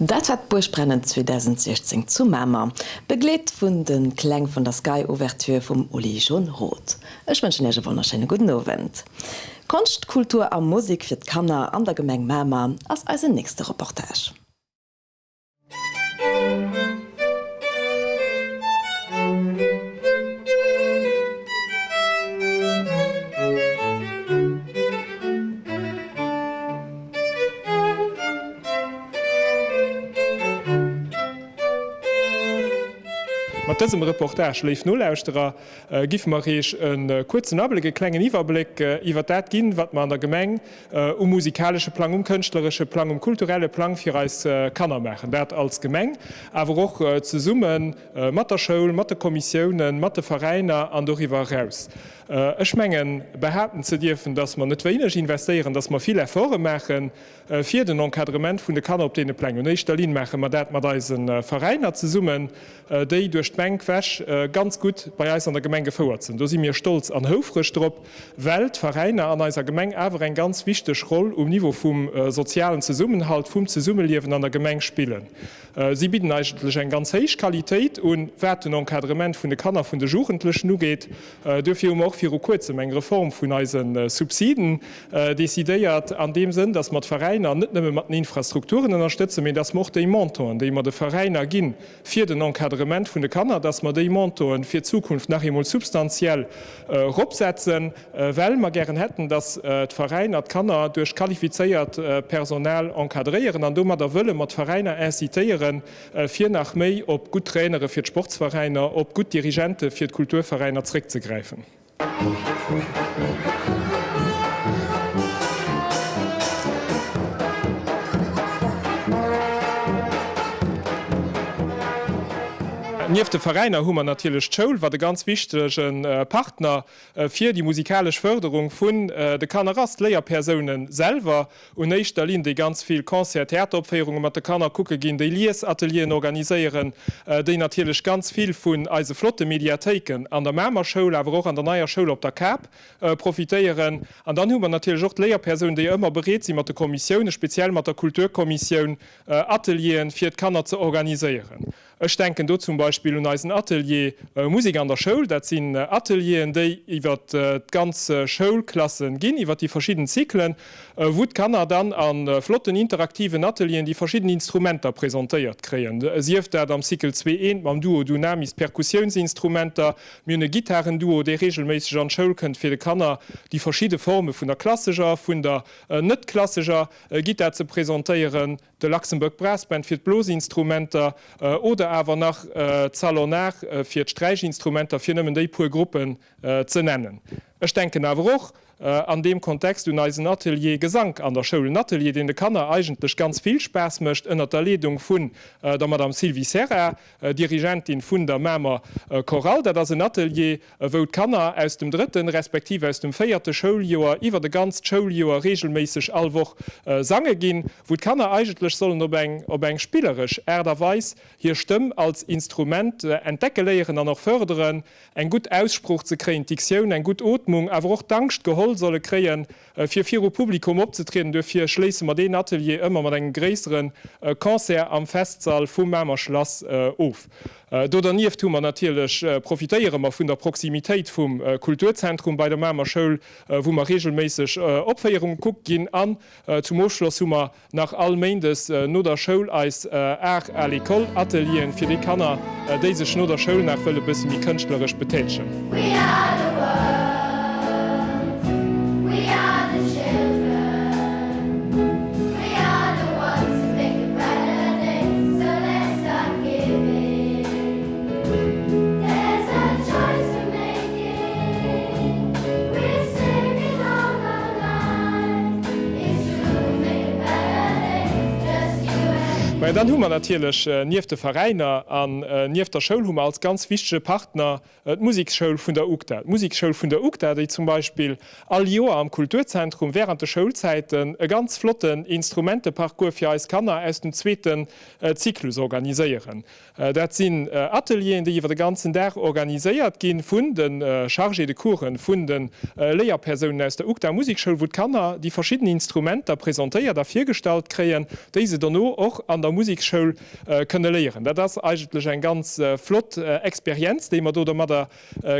Dat war d'Buergbrennen 2016 zu Mamer, begleet vun de Kläng vun der Sky Ouverture vum Uli Jon Roth. Ech wënschen Iech e wonnerschéine gudden Owend. Konscht, Kultur a Musek fir d'Kanner an der Gemeng Mamer ass eisen nächste Reportage. Mat dësem Reportage, léif Nolauschterer, giffe mer Iech e kuerzen Abléck, e klengen Iwwerbléck iwwer dat ginn, wat mer an der Gemeng um musikalesche Plang, um kënschtleresche Plang, um kulturelle Plang fir eis Kanner maachen. Dat als Gemeng, awer och zesumme mat der Schoul, mat de Kommissiounen, mat de Veräiner an doriwwer eraus. Ech mengen, behaapten ze dierfen, dass mer net wéineg investéieren, dass mer vill Efforte maache fir den Encadrement vun de Kanner op deene Pläng. Un éischter Linn maache mer dat mat eise Veräiner zesummen, déi duerch d'Gemeng quesch ganz gutt bei eis an der Gemeng gefouert sinn. Do si mir stolz an houfreg drop, well d'Veräiner an eiser Gemeng awer eng ganz wichteg Roll um Niveau vum sozialen Zesummenhalt, vum Zesummeliewen an der Gemeng spillen. Si bidden eigentlech eng ganz héich Qualitéit un, wat den Encadrement vun de Kanner, vun de Jugendlechen ugeet. Duerfir hu mer och viru Kuerzem eng Reform vun eise Subsiden decidéiert, an deem Sënn, dass mer d'Veräiner net nëmme mat den Infrastrukturen ënnerstëtzen, mee dass mer och déi Montanten, déi mer de Veräiner gi fir den Encadrement vun de Kanner, dass mer déi Montanten fir d'Zukunft nach eemol substantiell eropsetzen, well mer gären hätten, dass d'Veräiner d'Kanner duerch qualifizéiert Personal encadréieren. An domadder wëlle mer d'Veräiner incitéieren, fir nach méi op gutt Trainere fir d'Sportsveräiner, op gutt Dirigente fir d'Kulturveräiner zréckzegräifen. Nieft de Veräiner hu mer natierlech d'Schoul, wat e ganz wichtege Partner fir déi musikalesch Fërderung vun de Kanner ass. D'Léierpersounen selwer un éischter Linn, déi ganz vill Concert-, Theateropféierunge mat de Kanner kucke ginn, déi Liesatelieren organiséieren, déi natierlech ganz vill vun eise flotte Mediathéiken an der Mamer Schoul, awer och an der neier Schoul op der Kap profitéieren. An dann hu mer natierlech och d'Léierpersounen, déi ëmmer bereet sinn, mat de Kommissiounen, speziell mat der Kulturkommissioun, Atelieren fir d'Kanner ze organiséieren. Ech denken do zum Beispill un eisen Atelier Musek an der Schoul. Dat sinn Atelieren, déi iwwer d'ganz Schoulklassen ginn, iwwer déi verschidden Zyklen, wou d'Kanner dann a flotten interaktiven Atelieren déi verschidden Instrumenter presentéiert kréien. Sief dat am Cycle zwee eent mam Duo Dunamis d'Perkussiounsinstrumenter, mir hunn e Gittarenduo, dee regelméisseg an d'Schoul kënnt, fir de Kanner déi verschidde Forme vun der klassescher, vun der net klassescher Gittar ze presentéieren. de Luxembourg Brass Band fir d'Blosinstrumenter oder awer nach d'Salonart fir d'Sträichinstrumenter, fir nëmmen déi puer Gruppen ze nennen. Ech denken awer och an deem Kontext un eisen Atelier Gesank an der Schoul, en Atelier, deen de Kanner eigentlech ganz vill Spaass mécht, ënnert der Leedung vun der Madame Sylvie Serra, Dirigentin vun der Mamer Chorale. Dat ass en Atelier, wou d'Kanner aus dem drëtten, respektiv aus dem véierte Schouljoer iwwert e ganzt Schouljoer regelméisseg all Woch sange ginn, wou d'Kanner eigentlech sollen op eng op eng spilleresch Aart a Weis hir Stëmm als Instrument entdecke léieren an och fërderen, eng gutt Aussprooch ze kréien, d'Diktioun, eng gutt Ootmung, awer och d'Angscht geholl solle kréien, fir viru Publikum opzetrieden. Duerfir schléisse mer deen Atelier ëmmer mat engem gréissere Concert am Festsall vum Mamer Schlass of. Do dernieft hu mer natierlech, profitéiere mer vun der Proximitéit vum Kulturzentrum bei der Mamer Schoul, wou mer regelméisseg Opféierunge kucke ginn. An zum Ofschloss hu mer Nach all Méindes no der Schoul eis Art à l'école Atelieren fir déi Kanner, déi sech no der Schoul nach wëlle bësse méi kënschtleresch betätegen. We are the world, we are the children, we are the ones who make a brighter day, so let's start giving. There's a choice we're making, we're saving all our lives. Majo, dann hu mer natierlech nieft de Veräiner an nieft der Schoul hu mer als ganz wichtege Partner d'Musekschoul vun der UGDA. D'Musekschoul vun der UGDA, déi zum Beispill all Joer am Kulturzentrum während de Schoulzäiten e ganz flotten Instrumenteparcours fir eis Kanner aus dem zweeten Zyklus organiséieren. Dat sinn Atelieren, déi iwwer de ganzen Dag organiséiert gi vun de Chargés de coursen, vun de Léierpersounen aus der UGDA Musekschoul, wou d'Kanner déi verschidden Instrumenter presentéiert a virgestallt kréien, déi se dono och an der. Museksschoul kënne léieren. Dat ass eigentlech eng ganz flott Experienz, déi mer do domadder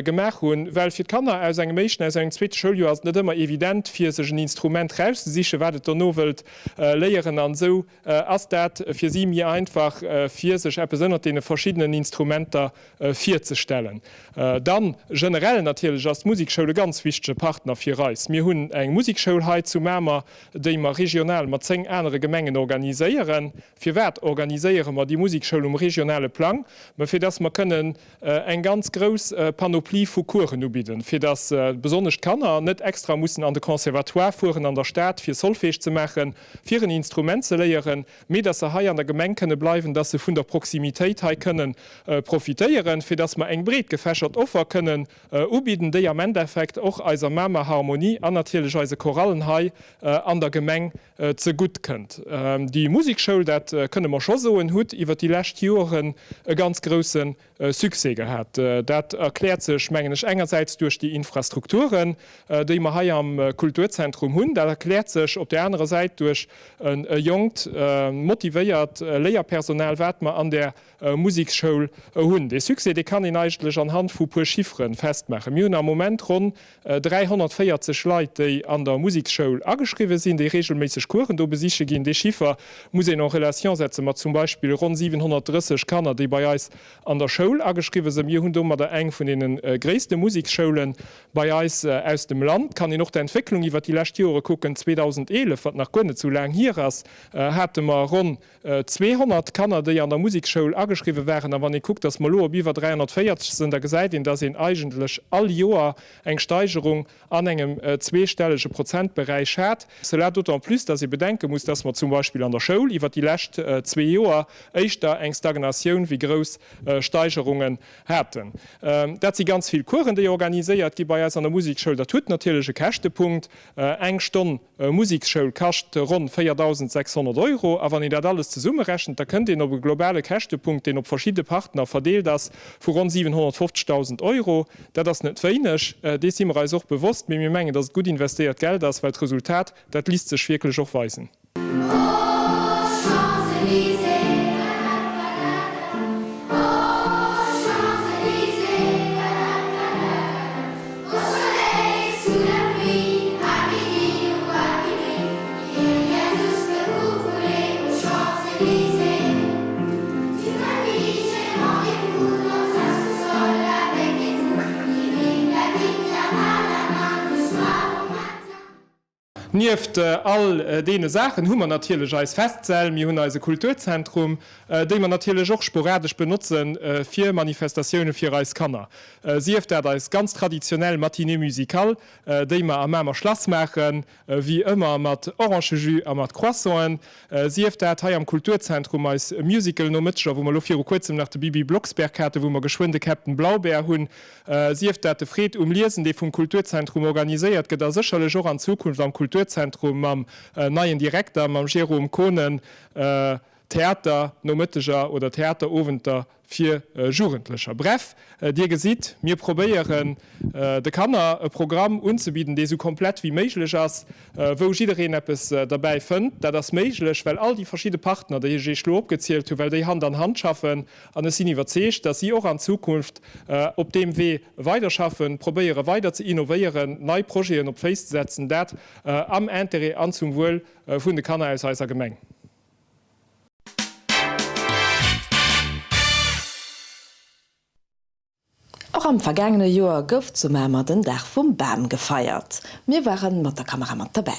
gemaach hunn, well fir d'Kanner aus engem éischten, aus engem zweete Schouljoer ass et net ëmmer evident, fir sech en Instrument rauszesichen, wat et dono wëllt léieren. An esou ass dat fir si méi einfach, fir sech eppes ënnert deene verschiddenen Instrumenter virzestellen. Dann generell natierlech ass d'Musekschoul e ganz wichtege Partner fir eis. Mir hunn eng Musekschoul hei zu Mamer, déi mer regional mat 10 anere Gemengen organiséieren. Firwat organiséiere mer déi Musekschoul um regionale Plang? Ma fir dass mer kënnen eng ganz grouss Panoplie vu Coursen ubidden, fir dass besonnesch d'Kanner net extra mussen an de Conservatoire fueren an der Stad, fir Solfège ze maachen, fir en Instrument ze léieren, mee dass se hei an der Gemeng kënne bleiwen, dass se vun der Proximitéit hei kënnen profitéieren, fir dass mer eng breet gefächert Offer kënnen ubidden, déi am Endeffekt och eiser Mamer Harmonie an natierlech eise Chorallen hei an der Gemeng zegutt kënnt. Déi Musekschoul, dat kënne mer scho soen, hutt iwwer déi lescht Joren e ganz grousse Succès gehat. Dat erkläert sech, mengen ech, engersäits duerch déi Infrastrukturen, déi mer hei am Kulturzentrum hunn. Dat erkläert sech op där anerer Säit duerch e jonkt, motivéiert Léierpersonal, wat mer an där Musekschoul hunn. Dee Succès, dee kann een eigentlech anhand vu puer Chiffere festmaachen. Mir hunn am Moment ronn 340 Leit, déi an der Museksschoul ageschriwwen sinn, déi regelméisseg Coursen do besiche ginn. Dee Chiffer muss een en relation setze mat zum Beispill ronn 730 Kanner, déi bei eis an der Schoul ageschriwwen sinn. Mir hunn domadder eng vun deene gréisste Museksschoule bei eis aus dem Land. Kann een och d'Entwécklung iwwer déi lescht Jore kucken. 2011, wat nach guer net esou laang hier ass, hate mer ronn 200 Kanner, déi an der Musekschoul ageschriwwe waren. A wann ee kuckt, datt mer elo op iwwer 340 sinn, da gesäit een, datt een eigentlech all Joer eng Steigerung an engem zweestellege Prozentberäich hat. Cela d'autant plus, datt ee bedenke muss, datt mer zum Beispill an der Schoul iwwer déi lescht zwee Joer éischter eng Stagnatioun wéi grouss Steigerungen haten. Dat si ganz vill Coursen, déi organiséiert gi bei eis an der Musekschoul. Dat huet natierlech e Käschtepunkt. Eng Stonn Museksschoul kascht ronn 4.600 Euro. A wann een dat alles zesummerechent, da kënnt een op e globale Käschtepunkt, deen op verschidde Partner verdeelt ass, vu ronn 750.000 Euro. Dat ass net wéineg, dees si mer eis och bewosst, mee mir mengen, datt et gutt investéiert Geld ass, well d'Resultat, dat lisst sech wierklech och weisen. Nieft all deene Saachen hu mer natierlech eis Festsäll, mir hunn eise Kulturzentrum, déi mer natierlech och sporadesch benotze fir Manifestatioune fir eis Kanner. Sief dat eis ganz traditionell Matinée musicale, déi mer am Mamer Schlass maachen, wéi ëmmer mat Orangejus a mat Croissanten, sief dat hei am Kulturzentrum eis Musical-Nomëtteger, wou mer elo viru kuerzem nach de Bibi Blocksberg haten, wou mer geschwënn de Käpt'n Blaubär hunn, Sief dat de Freed um Liesen, dee vum Kulturzentrum organiséiert gëtt a sécherlech och an Zukunft am Kulturzentrum mam neien Direkter, mam Jérôme Konen, Theaternomëtteger oder Theaterowenter fir Jugendlecher. Bref, Dir gesitt, mir probéieren de Kanner e Programm unzebidden, dee sou komplett wéi méiglech ass, wou jiddereen eppes derbäi fënnt. Dat ass méiglech, well all déi verschidde Partner, déi ech Iech elo opgezielt hunn, well déi Hand an Hand schaffen An ech sinn iwwerzeegt, dass si och an Zukunft op deem Wee weiderschaffen, probéiere weider ze innovéieren, nei Projeten op d'Féiss ze setzen, dat am Intérêt an zum Wuel vun de Kanner aus eiser Gemeng. Och am vergaangene Joer gouf zu Mamer den Dag vum Bam gefeiert. Mir ware mat der Kamera mat derbäi.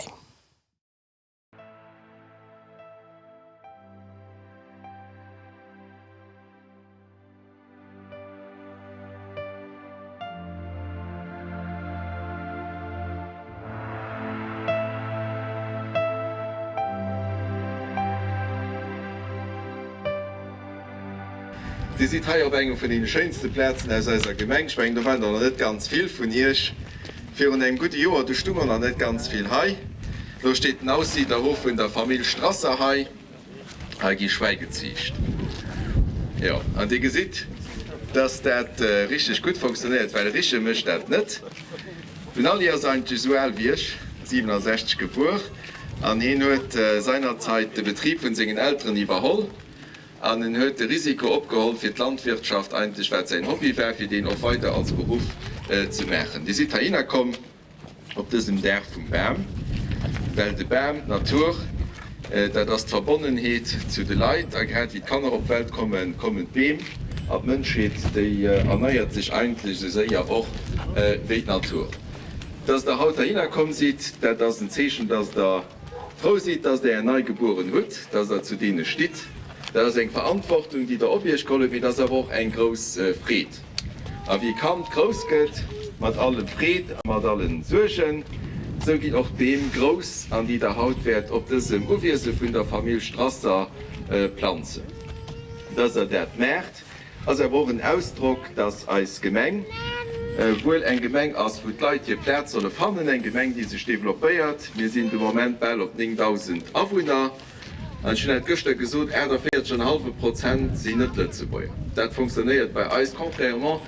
Dir sidd hei op engem vun deene schéinste Plazen aus eiser Gemeng. Ech mengen, do waren der nach net ganz vill vun Iech. Virun engem gudde Joer, du stunge nach net ganz vill hei. Lo steet den Aussiedlerhof vun der Famill Strasser hei. Hei gi Schwäi geziicht. Jo, an Dir gesitt, dass dat richteg gutt funktionéiert, well riche mécht dat net. Den Aly ass eigentlech esou al wéi ech, 67 gebuer, an hien huet seinerzeit de Betrib vun sengen Elteren iwwerholl. An en huet de Risiko opgeholl, fir d'Landwirtschaft eigentlech, wat säin Hobby war, fir deen och weider als Beruff ze maachen. Dir sidd heihinner komm op dësem Dag vum Bam, well de Bam, d'Natur, dat ass d'Verbonnenheet zu de Leit. A grad wéi d'Kanner op d'Welt kommen, kommen d'Beem. An d'Mënschheet, déi erneiert sech eigentlech esou séier och wéi d'Natur. Dass Der haut heihinner komm sidd, dat ass en Zeechen, dass Der frou sidd, dass Der Är Neigebueren hutt, dass Der zu deene stitt. Dat ass eng Verantwortung, déi Der op Iech geholl hutt, mee dat ass awer och eng grouss Freed. A wéi e Kand grouss gëtt, mat alle Freed a mat alle Suergen, esou ginn och d'Beem grouss, an déi Der haut wäert op dësem Uwiese vun der Famill Strasser planzen. Dass Der dat maacht, Ass awer och en Ausdrock, dass eis Gemeng wuel eng Gemeng ass, wou d'Leit hir Plaz solle fannen, eng Gemeng, déi sech developpéiert. Mir sinn de Moment bal op 9.000 Awunner. An ech hunn dat gëschter gesot, 48 an e hallwe Prozent sinn Net-Lëtzebuerger. Dat fonctionnéiert bei eis, contrairement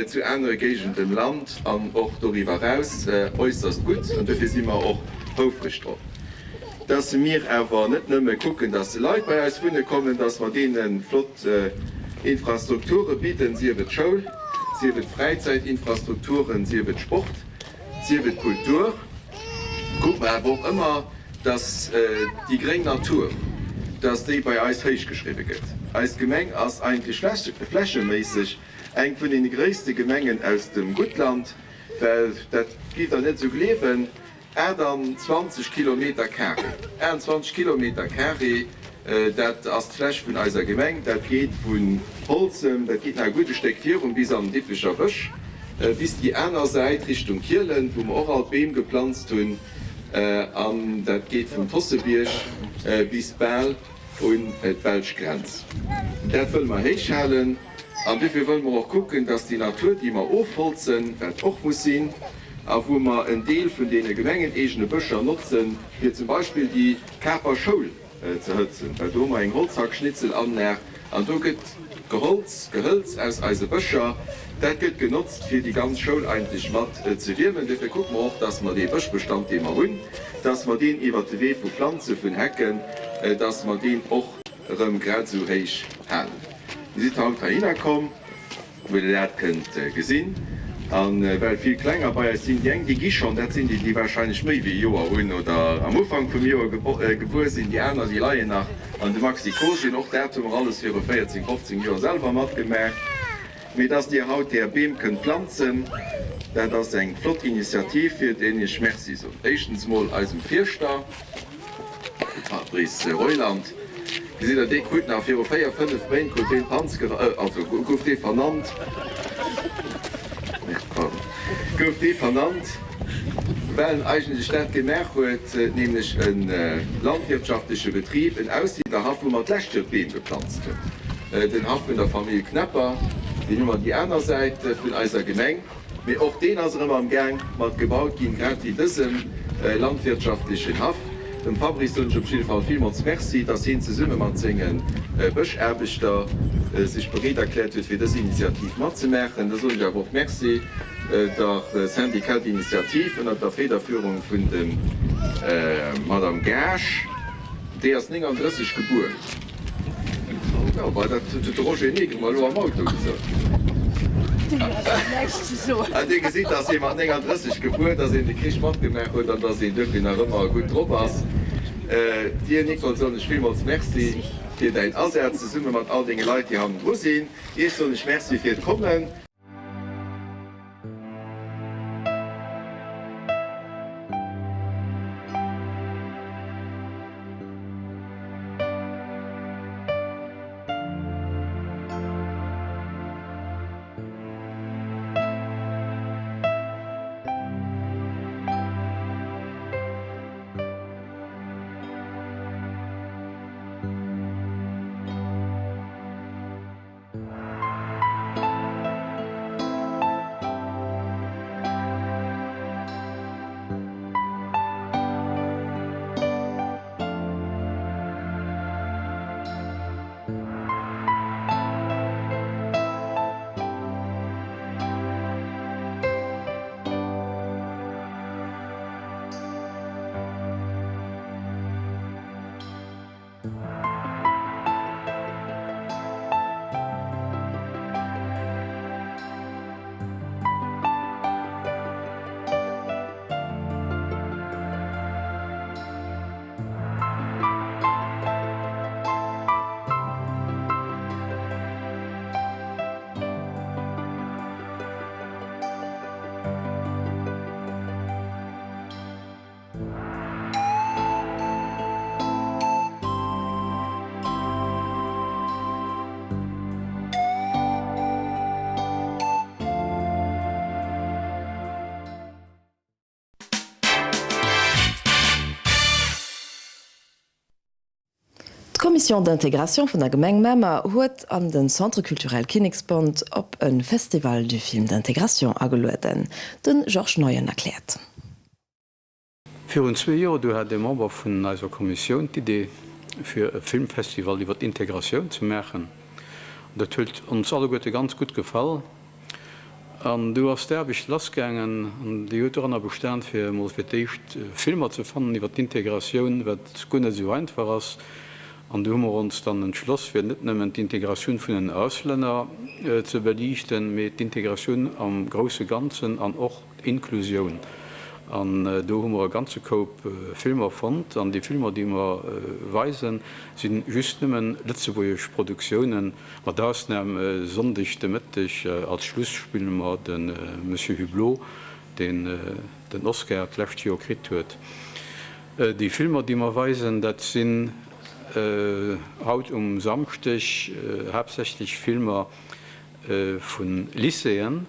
zu anere Géigenden am Land an och doriwwer eraus, äusserst gutt. An dofir si mer och houfreg drop. Dass mir awer net nëmme kucken, dass Leit bei eis wunne kommen, dass mer deene flott Infrastrukture bidden, sief et Schoul, sief et Fräizäitinfrastrukturen, sief et Sport, sief et Kultur, kucke mer awer och ëmmer, dass déi gréng Natur, dass déi bei eis héichgeschriwwe gëtt. Eis Gemeng ass eigentlech flächeméisseg eng vun deene gréisste Gemengen aus dem Guttland, well, dat gitt Der net esou gleewen, 28 Kilometer carré, 28 Kilometer carré, dat ass d'Fläch vun eiser Gemeng. Dat geet vun Holzem, dat geet nach e gudde Stéck virun bis an den Dippecher Bësch, bis déi aner Säit Richtung Kielen, wou mer och all d'Beem geplanzt hunn, an dat geet vum Tossebierg bis bal un d'belsch Grenz. Dat wëlle mer héich halen. An duerfir wëlle mer och kucken, dass déi Natur, déi mer ofholzen, wat och muss sinn, a wou mer en Deel vun deene gemengeneegene Bëscher notzen, fir zum Beispill déi Caper Schoul ze hëtzen, well do hu mer eng Holzhackschnitzelanlag an do gëtt d'Geholz, Gehëlz aus eise Bëscher, dat gëtt genotzt, fir déi ganz Schoul eigentlech mat ze wiermen. Duerfir kucke mer och, dass mer dee Bëschbestand, dee mer hunn, dass mer deen iwwert de Wee vu Planze vun Hecken, dass mer deen och erëm grad esou héich halen. Dir sidd haut heihinner komm, wou Dir dat kënnt gesinn. A well vill Klenger bei eis sinn, déi eng, déi gi schonn, dat sinn déi, déi warscheinlech méi wéi e Joer hunn oder am Ufank vum Joer gebuer sinn, déi aner, déi leien nach an de Maxi-Cosien. Och dat hu mer alles viru 14, 15 Joer selwer matgemaach. Mee dass Dir haut Är Beem kënnt planzen, dat ass eng flott Initiativ, fir déi ech Merci soen. Éischtens mol eisem Fierschter. De Fabrice Reuland, gesitt Der, dee krut nach viru 4, 5 Méint krut deen d'Panz ge, also gouf dee vernannt, pardon, gouf dee vernannt, well en eigentlech dat gemaach huet, nämlech e landwirtschaftleche Betrib, en Aussiedlerhaff, wou mer d'lescht Joer d'Beem geplanzt hunn, den Haff vun der Famill Knepper, deen hu mer déi aner Säit vun eiser Gemeng. Mee och deen ass erëm am Gaang mat gebaut ginn, grad wéi dëse landwirtschaftlechen Haff. Dem Fabrice soen ech op jidde Fall villmools Merci, dass hien zesumme mat senge Bëschaarbechter sech bereet erkläert huet, fir dës Initiativ matzemaachen. Da soen ech awer och Merci der Syndicat d'initiative ënnert der Federführung vun dem Madame Gaasch. Déi ass 39 gebuer. Jo, bah, dat huet de Roger Negri mer elo am Auto gesot. An Dir gesitt, dass ee mat 39 gebuer, dass een de Krich matgemaach huet an dass een duerfir nach ëmmer gutt drop ass. Dir, Nicole, soen ech villmools Merci fir däin Asaz, zesumme mat all denge Leit, déi hannendru sinn. Iech soen ech Merci fir d'Kommen. D'Commission d'intégration vun der Gemeng Mamer huet an de Centre Culturel Kinneksbond op e Festival du film d'intégration agelueden. De Georges Neuen erkläert. Virun zwee Joer, du hat e Member vun eiser Kommissioun d'Idee, fir e Filmfestival iwwer d'Integratioun ze maachen. An dat huet ons alleguerte ganz gutt gefall. An du ass d'Aarbecht lassgaangen an déi huet doranner bestan, fir emol fir d'éischt Filmer ze fannen iwwer d'Integratioun, wat guer net esou einfach ass. An du hu mer ons dann entschloss, fir net nëmmen d'Integratioun vun den Auslänner ze beliichten, mee d'Integratioun am grousse Ganzen an och Inklusioun. An do hu mer e ganze Koup Filmer fonnt. An déi Filmer, déi mer weisen, si just nëmmen lëtzebuergesch Produktiounen, mat Ausnam e Sonndeg de Mëtteg als Schluss spille mer de Monsieur Hublot, deen den Oscar d'lescht Joer kritt huet. Déi Filmer, déi mer weisen, dat sinn haut um Samschdeg haaptsächlech Filmer vu Lycéeën.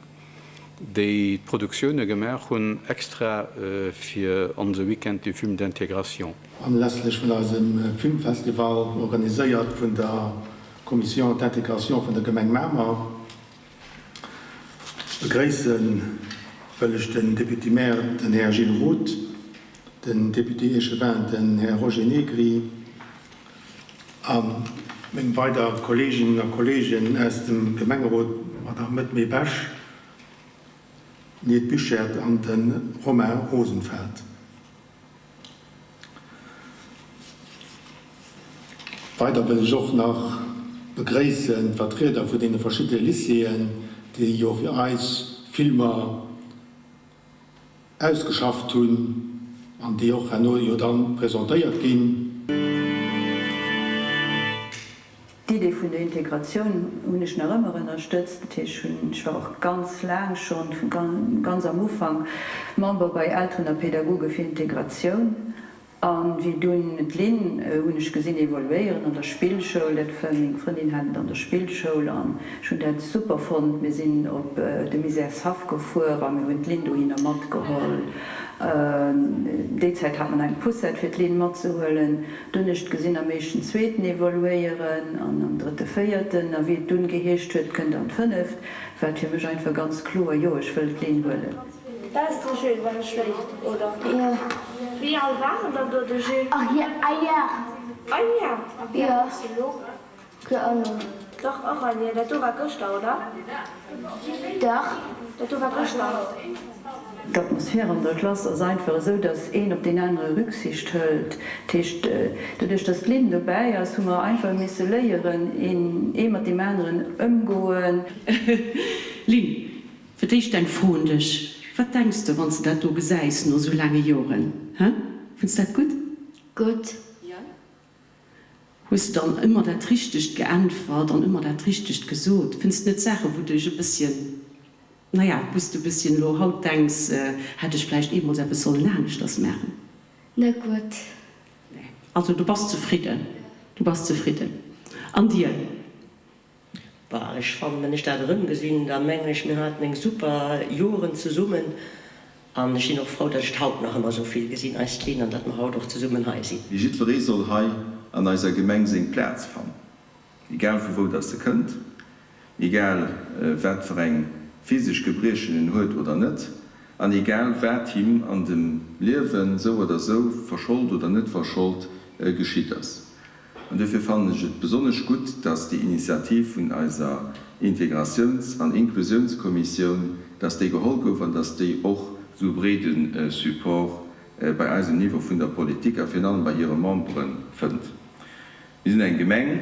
déi d'Produktioune gemaach hunn extra fir onse Weekend du film d'intégration. Anlässlech vun eisem Filmfestival, organiséiert vun der Commission d'intégration vun der Gemeng Mamer, begréisse wëll ech den Député Maire, den Här Gilles Roth, den Député Échevin, den Här Roger Negri, A meng weider Kolleeginnen a Kolleegen aus dem Gemengerot, d'Madame Mett Besch, Ned Buchert an de Romain Rosenfeld. Weider wëll ech och nach begréissen d'Vertrieder vun deene verschiddene Lycéeën, déi jo fir eis Filmer Ausgeschafft hunn an déi och herno jo dann presentéiert ginn. D'Idee vun der Integratioun hunn ech nach ëmmer ënnerstëtzt. Dat heescht, ech hunn, ech war och ganz laang schonn, vu ganz am Ufank, Member bei Elteren a Pädagoge fir Integratioun. An wéi dunn d'Lynn hunn ech gesinn evoluéieren an der Spillschoul, dat war meng Frëndin hat et an der Spillschoul an ech hunn dat super fonnt. Mir sinn op de Misärshaff gefuer a mir hunn d'Lynn dohinner matgeholl. Déi Zäit hat mer nach eng Poussette fir d'Lynn matzehuelen. Dunn ech d'gesinn am éischten, zweeten evoluéieren an am drëtte, véierten. A wéi et dunn geheescht huet, kënnt an d'fënneft, war et fir mech einfach ganz kloer, jo ech wëll d'Lynn huelen. Dat ass de Jules, wann e schléift, oder? Jo. Wéi al war en dann do, de Jules? Ach jo, ein Jar. Ein Jar? A wéi al ass e lo? Kee Ahnung. Dach, och ein Jar. Dat do war gëschter, oder? Dach. Dat do war gëschter. D'Atmosphär an der Klass ass einfach esou, dass een op deen anere Rücksicht hëlt. Dat heescht, doduerch dass d'Lynn dobäi ass, hu mer einfach misse léieren, een ee mat deem aneren ëmgoen. Lynn, Fir d'éischt eng Fro un dech, Wat denks de, wann s de dat do gesäis no sou laange Joren? Hä? Fënns dat gutt? Gutt. Hues de dann ëmmer dat Richtegt geäntwert an ëmmer dat Richtegt gesot? Fënns de net Saachen, wou dech e bësschen, naja, wou s de e bësschen elo haut denks, hätt ech vläicht eemools eppes sollen aneschters maachen? Net gutt. Nee. Also du bass zefridden? Du bass zefridden. An dir? Bah, ech fannen, wenn ech dat erëmgesinn, da mengen ech, mir haten eng super Joren zesummen an ech sinn och frou, datt ech d'haut nach ëmmer esou vill gesinn, eist Lynn, an datt mer haut och zesummen hei sinn. Mee jiddweree soll hei an eiser Gemeng seng Plaz fannen, egal vu wou dass e kënnt, egal wat fir eng physesch Gebriechen en huet oder net, an egal wat him an dem Liewen, sou oder sou, verschold oder net verschold, geschitt ass. An duerfir fannen ech et besonnesch gutt, dass déi Initiativ vun eiser Integratiouns an Inklusiounskommissioun, dass déi geholl gouf an dass déi och esou breede Support bei eisem Niveau vun der Politik a virun allem bei hire Membere fënnt. Mir sinn eng Gemeng,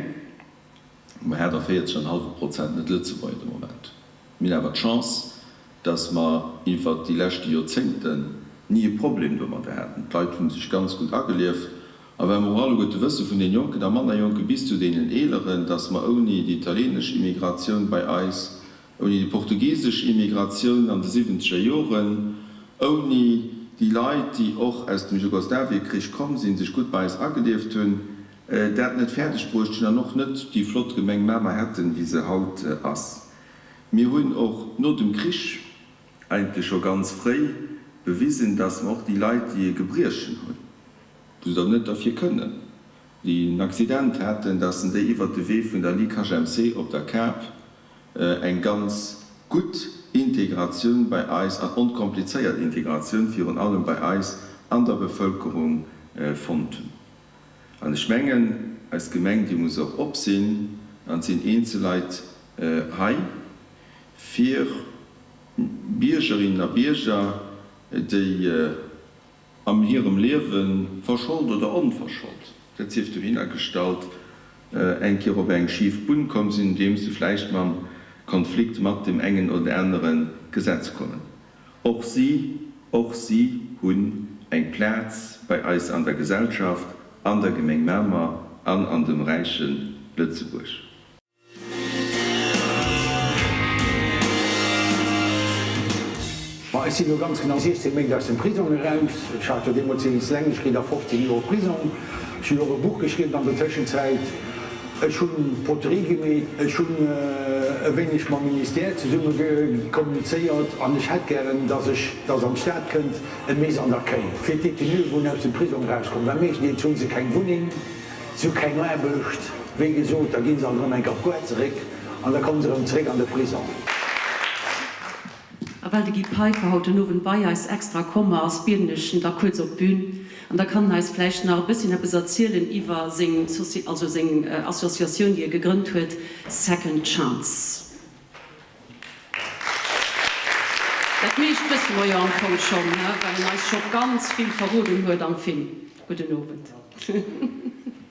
wou mer 48 an e hallwe Prozent Net-Lëtzebuerger de Moment. Mir hunn awer d'Chance, dass mer iwwert déi leschte Joerzéngten ni e Problem domadder haten. D'Leit hu sech ganz gutt agelieft. A well mer och alleguerte wësse vun den Jonken a manner Jonke bis zu deenen Eeleren, dass mer ouni déi italieenesch Immigratioun bei eis, ouni déi portugiesesch Immigratioun an de siwwenzeger Joren, ouni déi Leit, déi och aus dem Jugoslawiekrich komm sinn, sech gutt bei eis agelieft hunn, dat net fäerdeg bruecht hunn an och net déi flott Gemeng Mamer hätten, wéi se haut ass. Mir hunn och no dem Krich eigentlech scho ganz fréi bewisen, dass mer och déi Leit, déi e Gebriechen hunn, wou se dann net derfir kënnen. déi en Accident haten, dass en déi iwwert de Wee vun der Ligue HMC op der Kap eng ganz gutt Integratioun bei eis an onkomplizéiert Integratioun virun allem bei eis an der Bevölkerung fonnt hunn. An ech mengen, eis Gemeng, déi muss och op sinn, an et sinn eenzel Leit hei, fir Biergerinnen a Bierger, déi an hirem Liewe verschold oder onverschold, dat sief dohinner gestallt, eng Kéier op eng schif Bunn komm sinn, andeems se vläicht mam Konflikt mat dem engen oder anere Gesetz kommen. Och si, och si hunn eng Plaz bei eis an der Gesellschaft, an der Gemeng Mamer an an dem räiche Lëtzebuerg. Ma ech sinn elo ganz genau 16 Méint aus dem Prisong eraus. Ech hat jo deemools lebenslänglech kritt a 15 Joer Prisong. Ech hunn och e Buch geschriwwen an der Tëschenzäit. Ech hunn Poterie gemeet, ech hunn e wéineg mam Ministère zesumme kommunizéiert an ech hätt gären, dass ech, dass an d'Stad kënnt e Maison d'accueil fir d'Détenuen, wou aus dem Prisong erauskommen, well meeschtendeels hu se keng Wunneng, se hu keng Aarbecht, wéi gesot, da gi se alt erëm eng Kéier op d'Goart zeréck an da komme se erëm zeréck an de Prisong. A well de Guy Peiffer haut den Owend bei eis extra komm ass, bieden ech en da kuerz op d'Bün an da kann en eis vläicht nach e bësschen eppes erzielen iwwer seng, also seng Associatioun, déi e gegrënnt huet, Second Chance. Dat meescht wësse mer jo am Fong schonn, well en eis scho ganz vill verroden huet am Film. Gudden Owend.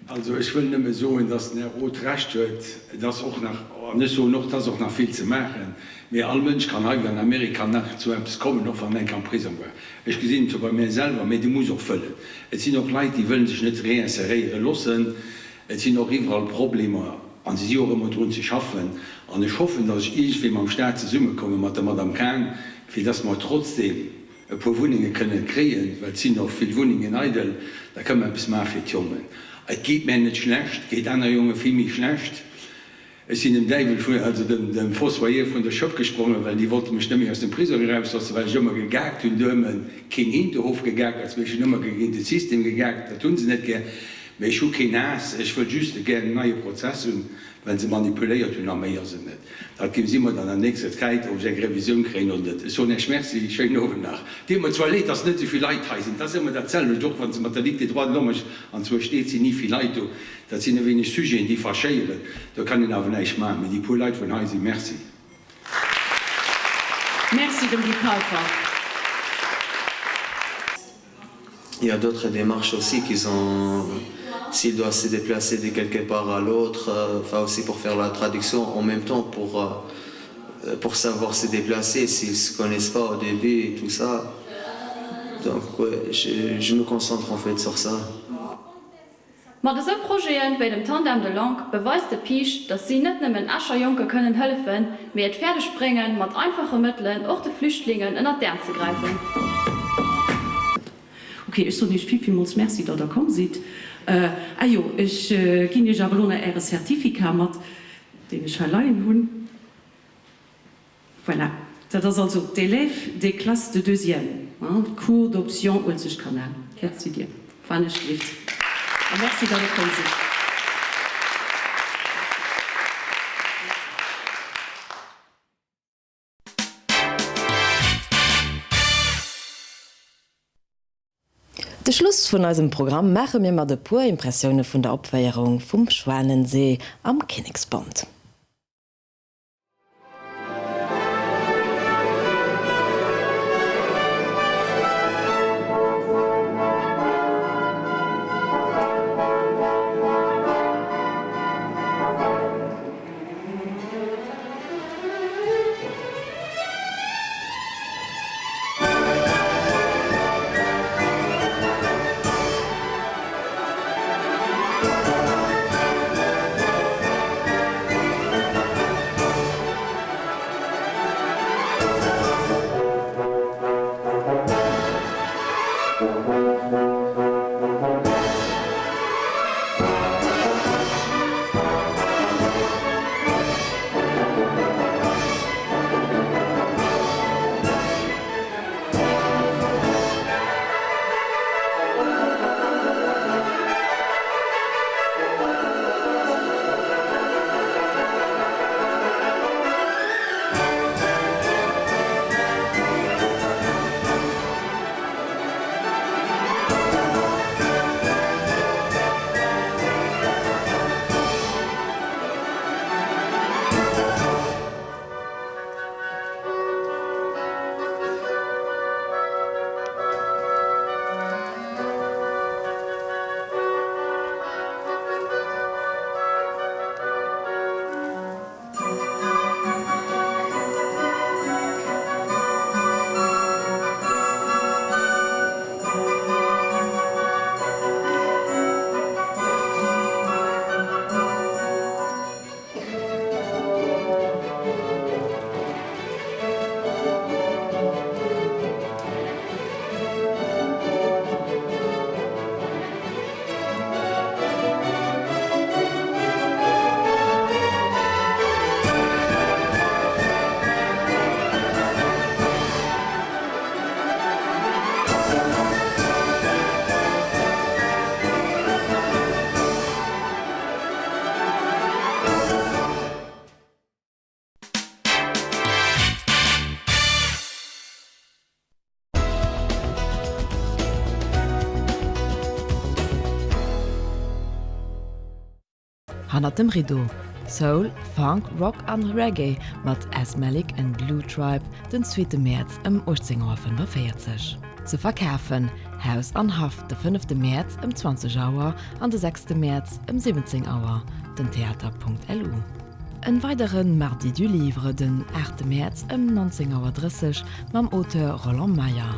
Also ech wëll nëmme soen, dass den Här Roth Recht huet, et ass och nach, an ech soen och, et ass och nach vill ze maachen, mee all Mënsch kann hei wéi an Amerika nach zu eppes kommen, och wann en enk am Prisong war. Ech gesinn et jo bei mär selwer, mee du muss och wëllen. Et sinn och Leit, déi wëllen sech net réinséréiere loossen. Et sinn och iwwerall Problemer a se si och ëmmer drun ze schaffen. An ech hoffen, dass ech iergendwéi mam Stat zesummekomme mat der Madame Cahen, fir dass mer trotzdem, e puer Wunnenge kënnen kréien, well et sinn och vill Wunnengen eidel, da kënne mer eppes maache fir d'Jongen. Et geet mär net schlecht, et geet aner Jonge vill méi schlecht. Ech sinn dem Däiwel vun, also dem, dem Fossoyeur vun der Schëpp gesprongen, well déi wollte mech net méi aus dem Prisong erausloossen, well ech ëmmer gegaakt hunn, doheem keen Hinterhof gegaakt, mee ech hunn ëmmer géint de System gegaakt, dat hu se net gär. Mee ech hu keen Haass, ech wëll just gär en neie Prozess hunn, well se manipuléiert hunn a méi ass et net. Dat gesi mer dann an nächster Zäit, ob ech eng Revisioun kréien oder net. Ech soen Iech Merci, schéinen Owend nach. Deet mer zwar leed, dass net esou vill Leit hei sinn. Et ass ëmmer dat selwecht, och wa se mat der Ligue des droits de l'homme an zwou Steet sinn ni vill Leit do. Dat sinn e wéineg Sujeten, déi fachéieren. Do kann een awer näischt maachen. Mee déi puer Leit vun hei sinn, Merci. Merci dem Guy Peiffer. Il y a d'autres démarches aussi qui sont s'il doit se déplacer de quelque part à l'autre euh, enfin aussi pour faire la traduction en même temps pour euh, pour savoir se déplacer s'ils se connaissent pas au début et tout ça donc ouais, je, je me concentre en fait sur ça. Mat esou Projeten wéi dem Tandem de langues beweist de PIGE, datt si net nëmmen Escher Jonke kënnen hëllefen, mee et fäerdeg bréngen, mat einfache Mëttelen och de Flüchtlingen ënnert d'Äerm ze gräifen. Ok, ech soen iech vill villmools Merci, datt der komm sidd. Ah jo, ech ginn iech awer elo nach äre Certificat mat, deen ech hei leien hunn. Voilà, dat ass also d'Élèves des classes de deuxième, cours d'option Uelzechtkanal. Dat sidd Dir, wann ech gelift. A merci, datt Der komm sidd. De Schluss vun eisem Programm maache mir mat e puer Impressioune vun der Opféierung vum Schwanensee am Kinneksbond. Hannert dem Rideau, Soul, Funk, Rock an Reggae mat S. Malik and Blue Tribe den zweete Mäerz ëm 18 Auer 45. Ze verkafen, Haus an Haff de fënnefte Mäerz ëm 20 Auer an de sechste Mäerz ëm 17 Auer, den Theater.lu. En weidere Mardi du Livre den aachte Mäerz ëm 19 Auer 30 mam Auteur Roland Meyer.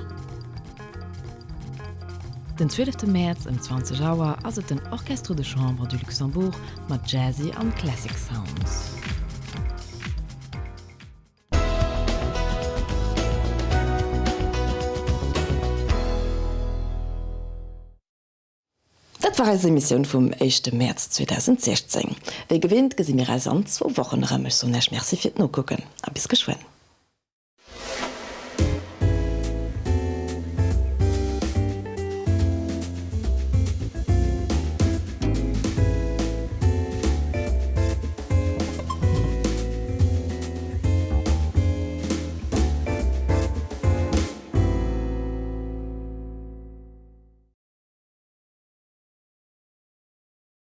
Den zwielefte Mäerz ëm 20 Auer ass et den Orchestre de Chambre du Luxembourg mat Jazzy an Classic Sounds. Dat war eis Emissioun vum éischte Mäerz 2016. Wéi gewinnt gesi mir eis an zwou Wochen erëm. Ech soen Iech Merci fir d'Nokucken a bis geschwënn.